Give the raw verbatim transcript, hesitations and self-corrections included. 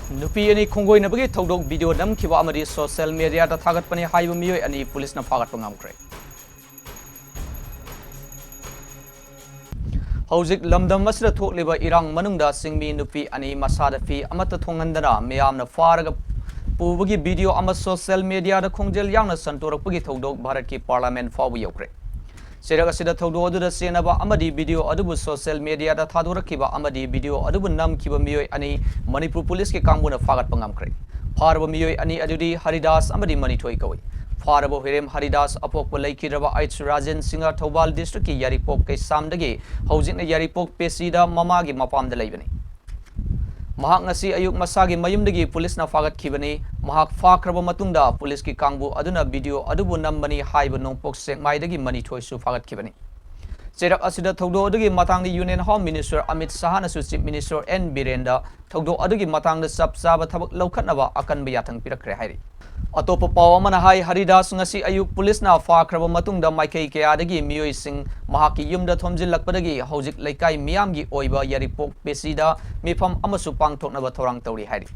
ꯅꯨꯄꯤ ꯑꯅꯤ ꯈꯣꯡꯒꯣꯏꯅꯕꯒꯤ ꯊꯧꯗꯣꯛ ꯚꯤꯗꯤꯑꯣ ꯅꯝꯈꯤꯕ ꯑꯃꯗꯤ ꯁꯣꯁꯤꯌꯦꯜ ꯃꯦꯗꯤꯌꯥꯗ ꯊꯥꯒꯠꯄꯅꯤ ꯍꯥꯏꯕ ꯃꯤꯑꯣꯏ ꯑꯅꯤ ꯄꯨꯂꯤꯁꯅ ꯐꯥꯒꯠꯄ ꯉꯝꯈ꯭ꯔꯦ꯫ ꯍꯧꯖꯤꯛ ꯂꯝꯗꯝ ꯑꯁꯤꯗ ꯊꯣꯛꯂꯤꯕ ꯏꯔꯥꯡ ꯃꯅꯨꯡꯗ ꯆꯤꯡꯃꯤ ꯅꯨꯄꯤ ꯑꯅꯤ ꯃꯁꯥꯗ ꯐꯤ ꯑꯃꯠꯇ ꯊꯣꯡꯍꯟꯗꯅ ꯃꯤꯌꯥꯝꯅ ꯐꯥꯔꯒ ꯄꯨꯕꯒꯤ ꯚꯤꯗꯤꯑꯣ ꯑꯃ ꯁꯣꯁꯤꯌꯦꯜ ꯃꯦꯗꯤꯌꯥꯗ ꯈꯣꯡꯖꯦꯜ ꯌꯥꯡꯅ ꯁꯟꯗꯣꯔꯛꯄꯒꯤ ꯊꯧꯗꯣꯛ ꯚꯥꯔꯠꯀꯤ ꯄꯥꯔꯂꯤꯌꯥꯃꯦꯟꯠ ꯐꯥꯎꯕ ꯌꯧꯈ꯭ꯔꯦ꯫ ꯆꯩꯔꯛ ꯑꯁꯤꯗ ꯊꯧꯗꯣꯛ ꯑꯗꯨꯗ ꯆꯦꯟꯅꯕ ꯑꯃꯗꯤ ꯚꯤꯗꯤꯑꯣ ꯑꯗꯨꯕꯨ ꯁꯣꯁꯤꯌꯦꯜ ꯃꯦꯗꯤꯌꯥꯗ ꯊꯥꯗꯣꯔꯛꯈꯤꯕ ꯑꯃꯗꯤ ꯚꯤꯗꯤꯑꯣ ꯑꯗꯨꯕꯨ ꯅꯝꯈꯤꯕ ꯃꯤꯑꯣꯏ ꯑꯅꯤ ꯃꯅꯤꯄꯨꯔ ꯄꯨꯂꯤꯁꯀꯤ ꯀꯥꯡꯕꯨꯅ ꯐꯥꯒꯠꯄ ꯉꯝꯈ꯭ꯔꯦ꯫ ꯐꯥꯔꯕ ꯃꯤꯑꯣꯏ ꯑꯅꯤ ꯑꯗꯨꯗꯤ ꯍꯔꯤꯗꯥꯁ ꯑꯃꯗꯤ ꯃꯅꯤꯊꯣꯏ ꯀꯧꯏ꯫ ꯐꯥꯔꯕ ꯍꯨꯏꯔꯦꯝ ꯍꯔꯤꯗꯥꯁ ꯑꯄꯣꯛꯄ ꯂꯩꯈꯤꯗ꯭ꯔꯕ ꯑꯩꯆ ꯔꯥꯖꯦꯟ ꯁꯤꯡꯍ ꯊꯧꯕꯥꯜ ꯗꯤꯁꯇ꯭ꯔꯤꯛꯀꯤ ꯌꯥꯏꯔꯤꯄꯣꯛ ꯀꯩꯁꯥꯝꯗꯒꯤ ꯍꯧꯖꯤꯛꯅ ꯌꯥꯏꯔꯤꯄꯣꯛ ꯄꯦꯁꯤꯗ ꯃꯃꯥꯒꯤ ꯃꯄꯥꯝꯗ ꯂꯩꯕꯅꯤ꯫ ꯃꯍꯥꯛ ꯉꯁꯤ ꯑꯌꯨꯛ ꯃꯁꯥꯒꯤ ꯃꯌꯨꯝꯗꯒꯤ ꯄꯨꯂꯤꯁꯅ ꯐꯥꯒꯠꯈꯤꯕꯅꯤ꯫ ꯃꯍꯥꯛ ꯐꯥꯈ꯭ꯔꯕ ꯃꯇꯨꯡꯗ ꯄꯨꯂꯤꯁꯀꯤ ꯀꯥꯡꯕꯨ ꯑꯗꯨꯅ ꯚꯤꯗꯤꯑꯣ ꯑꯗꯨꯕꯨ ꯅꯝꯕꯅꯤ ꯍꯥꯏꯕ ꯅꯣꯡꯄꯣꯛ ꯁꯦꯛꯃꯥꯏꯗꯒꯤ ꯃꯅꯤꯊꯣꯏꯁꯨ ꯐꯥꯒꯠꯈꯤꯕꯅꯤ꯫ ꯆꯩꯔꯛ ꯑꯁꯤꯗ ꯊꯧꯗꯣꯛ ꯑꯗꯨꯒꯤ ꯃꯇꯥꯡꯗ ꯌꯨꯅꯤꯌꯟ ꯍꯣꯝ ꯃꯤꯅꯤꯁꯇꯔ ꯑꯃꯤꯠ ꯁꯥꯍꯅꯁꯨ ꯆꯤꯐ ꯃꯤꯅꯤꯁꯇꯔ ꯑꯦꯟ ꯕꯤꯔꯦꯟꯗ ꯊꯧꯗꯣꯛ ꯑꯗꯨꯒꯤ ꯃꯇꯥꯡꯗ ꯆꯞ ꯆꯥꯕ ꯊꯕꯛ ꯂꯧꯈꯠꯅꯕ ꯑꯀꯟꯕ ꯌꯥꯊꯪ ꯄꯤꯔꯛꯈ꯭ꯔꯦ ꯍꯥꯏꯔꯤ꯫ ꯑꯇꯣꯞꯄ ꯄꯥꯎ ꯑꯃꯅ ꯍꯥꯏ, ꯍꯔꯤꯗꯥꯁ ꯉꯁꯤ ꯑꯌꯨꯛ ꯄꯨꯂꯤꯁꯅ ꯐꯥꯈ꯭ꯔꯕ ꯃꯇꯨꯡꯗ ꯃꯥꯏꯀꯩ ꯀꯌꯥꯗꯒꯤ ꯃꯤꯑꯣꯏꯁꯤꯡ ꯃꯍꯥꯛꯀꯤ ꯌꯨꯝꯗ ꯊꯣꯝꯖꯤꯜꯂꯛꯄꯗꯒꯤ ꯍꯧꯖꯤꯛ ꯂꯩꯀꯥꯏ ꯃꯤꯌꯥꯝꯒꯤ ꯑꯣꯏꯕ ꯌꯥꯏꯔꯤꯄꯣꯛ ꯄꯦꯁꯤꯗ ꯃꯤꯐꯝ ꯑꯃꯁꯨ ꯄꯥꯡꯊꯣꯛꯅꯕ ꯊꯧꯔꯥꯡ ꯇꯧꯔꯤ ꯍꯥꯏꯔꯤ꯫